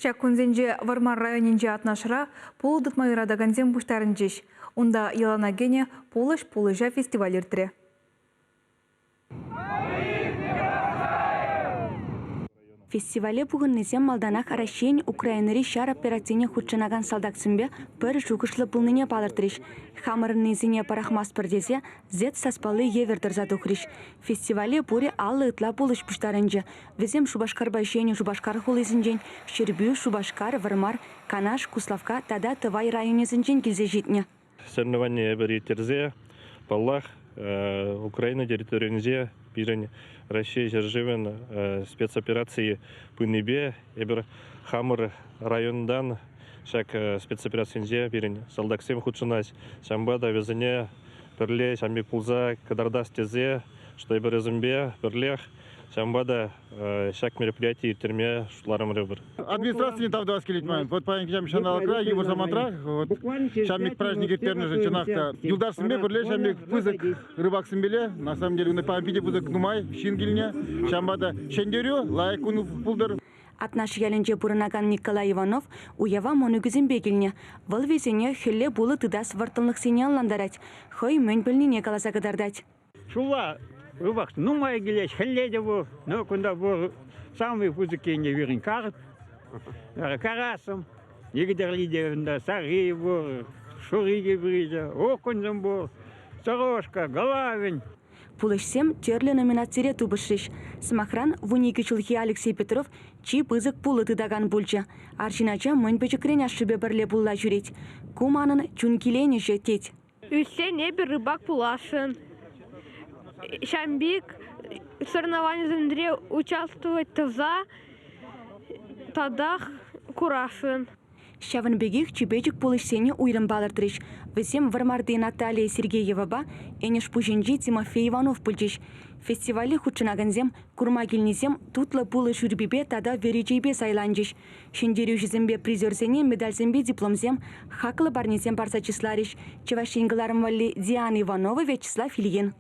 Ҫак кунсенче Вӑрмар районӗнчи Атнашра пулӑ тытма юратакансем пуҫтарӑнчӗҫ. Унта йӑлана кӗнӗ Пулӑҫ пулӑҫа фестиваль иртрӗ. Фестивале пухӑннисем малтанах Раҫҫейӗн Украинӑри ҫар операцине хутшӑнакан салтаксемпе пӗр шухӑшлӑ пулнине палӑртрӗҫ. Хамӑрӑннисене пӑрахмастпӑр тесе Z саспалли евӗр тӑрса тухрӗҫ. Фестивале пурӗ 50 ытла пулӑҫ пуҫтарӑнчӗ. Вӗсем Шупашкарпа Ҫӗнӗ Шупашкар хулисенчен, Ҫӗрпӳ, Шупашкар, Вӑрмар, Канаш, Куславкка тата Тӑвай районӗсенчен килсе ҫитнӗ. Соревнование эпир ирттерсе, паллах, Украина территорийӗнче пирӗн Раҫҫей ҫӗршывӗн спецоперацийӗ пынипе эпир хамӑр районтан ҫак спецоперацинче пирӗн салтаксем хутшӑнаҫ. Ҫавӑнпа та вӗсене пӗрле ҫавӑн пек пулса кӑтартас тесе, что эпир вӗсемпе пӗрлех Ҫавӑнпа та ҫак мероприятие ирттерме шутларӑмӑр эпир. Администрацине тав тӑвас килет ман. Вот паянхи ҫам ҫанталӑкра, йывӑр самантра, вот ҫам пек праздник ирттернӗшӗн чӑнах та юлташсемпе пӗрле ҫам пек пысӑк рыбаксемпеле, на самом деле, паян питӗ пысӑк нумай ҫын килнӗ. Ҫавӑнпа та ҫӗнтерӳ лайӑх кун пултӑр. Атнаш ялӗнче пурӑнакан Николай Иванов уява мӑнукӗсемпе килнӗ. Вӑл вӗсене хӗлле пулӑ тытас вӑрттӑнлӑхсене ӑнлантарать, хӑй мӗн пӗлнине каласа кӑтартать. Ҫулла рыбак нумай килет, хӗлле те пур. Но кунта пур самый пысӑк енне вирӗн карп, карасым, икӗ те унта сарри пур, шурри те пур, окуньсем пур, сорожка, головень. Пулӑҫсем тӗрлӗ номинацире тупӑшрӗҫ. Сӑмахран, 12 ҫулхи Алексей Петров чи пысӑк пулӑ тытакан пулчӗ. Арҫын ача мӗн пӗчӗкрен ашшӗпе пӗрле пулла ҫӳрет. Ку манӑн чун киленӗҫӗ, тет. Ӳссен эпӗ рыбак пуласшӑн. Ҫавӑн пек соревнованисенче участвовать тӑвса татах курасшӑн. Ҫавӑн пекех чӳпечӗк пулӑҫсене уйрӑм палӑртрӗҫ. Вӗсем Вӑрмарти Наталия Сергеевапа Энӗшпуҫӗнчи Тимофей Иванов пулчӗҫ. Фестивале хутшӑнакансем, курма килнисем тутлӑ пулӑ шӳрпипе тата вӗри чейпе сайланчӗҫ. Ҫӗнтерӳҫӗсемпе призерсене медальсемпе дипломсем, хаклӑ парнесем парса чысларӗҫ. Чӑваш Ен кӑларӑм валли Диана Иванова, Вячеслав Ильин.